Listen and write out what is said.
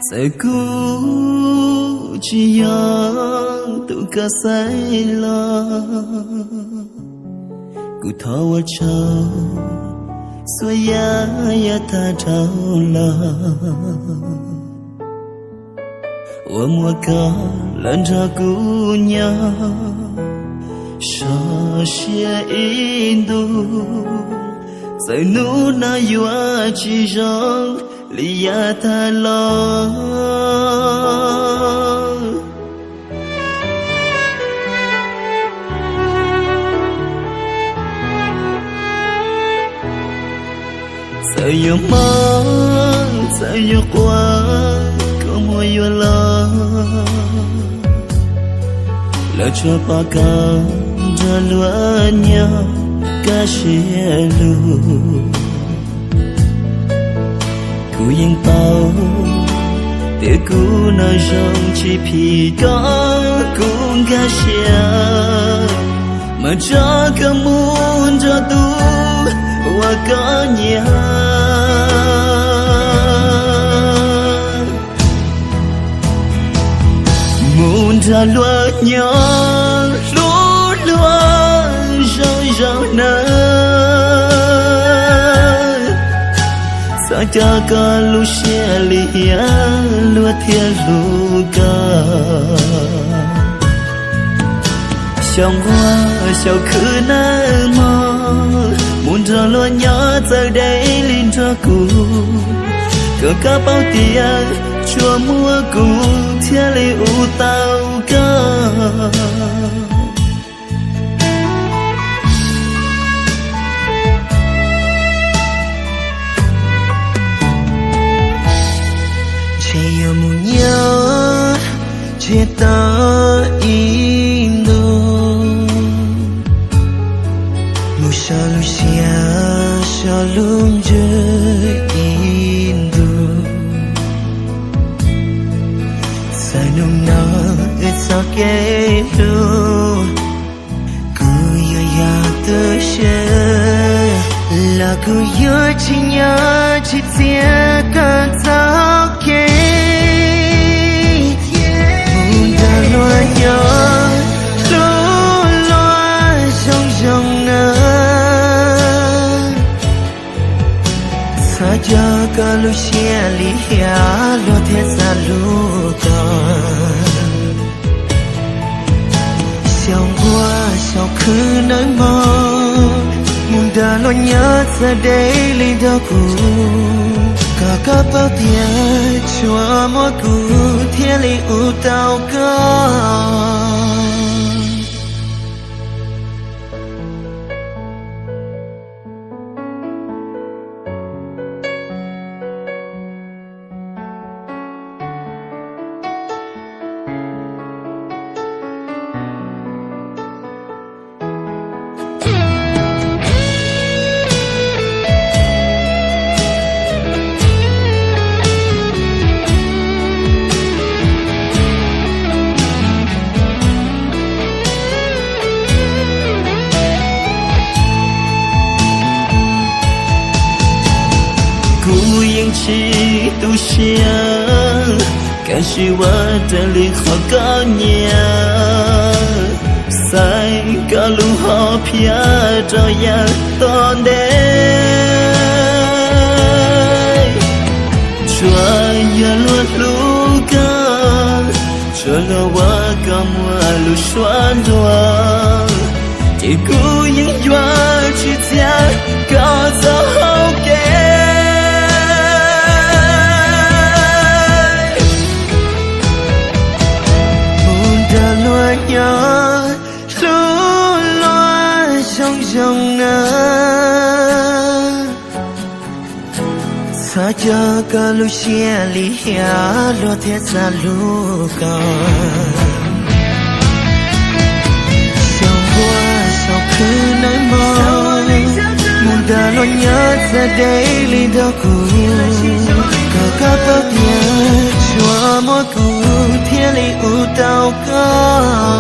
Txawm kuv tsis yog tus koj xaiv los, kuv thov ua tsaug txhua yam yav tag dhau los, uas muaj koj los nrog kuv nyob sov siab ib ntus. Txawm hnub no yuav tsis zoo li yav tag los, txawm yuav mob txawm yuav quaj, kua muag yuav los, lawv tsuas pom koj nrog luag nyob kaj siab lug. Kuv yeej paub tias kuv no zoo tsis phim koj, kuv nkag siab mas tso koj mus nrog tus uas koj nyiam, mus nrog luag nyob hlub luag zoo zoo nawb. Xav coj koj lub siab li hiav luag thiaj hlub koj. Xyaum nquag xyaum khwv nawb mog, mus nrog luag nyob txawm deb li nrog kuv, kom koj paub tias tsuas muaj kuv thiaj li ua tau koj. Ntshe yuav mus nyob ntsiag to ib ntus, mus so lub siab so lub ntsws ib ntus. Txawm hnub no wb txoj kev hlub kuv yuav yog tu siab, los kuv yuav tsis nyob tsis txiav koj txoj kev. Mus nrog luag nyob hlub luag zoo zoo nawb. Xav coj koj lub siab li hiav luag thiaj xav hlub koj. Xyaum nquag xyaum khwv nawb mog, mus nrog luag nyob txawm deb li nrog kuv, kom koj paub tias tsuas muaj kuv thiaj li ua tau koj. Kuv yeej tsis tu siab, kav tsij ua raws li qhov koj nyiam. Xaiv koj lub hom phiaj rau yav tom ntej. Tsuas yog luag hlub koj, tsuas luag ua koj muaj lus suav nruas, ces kuv yeej yuav tsis txiav koj txoj hau kev. Mus nrog luag nyob hlub luag zoo zoo nawb. Xav coj koj lub siab li hiav luag thiaj xav hlub koj. Xyaum nquag xyaum khwv nawb mog, mus nrog luag nyob txawm deb li nrog kuv, kom koj paub tias tsuas muaj kuv thiaj li ua tau koj.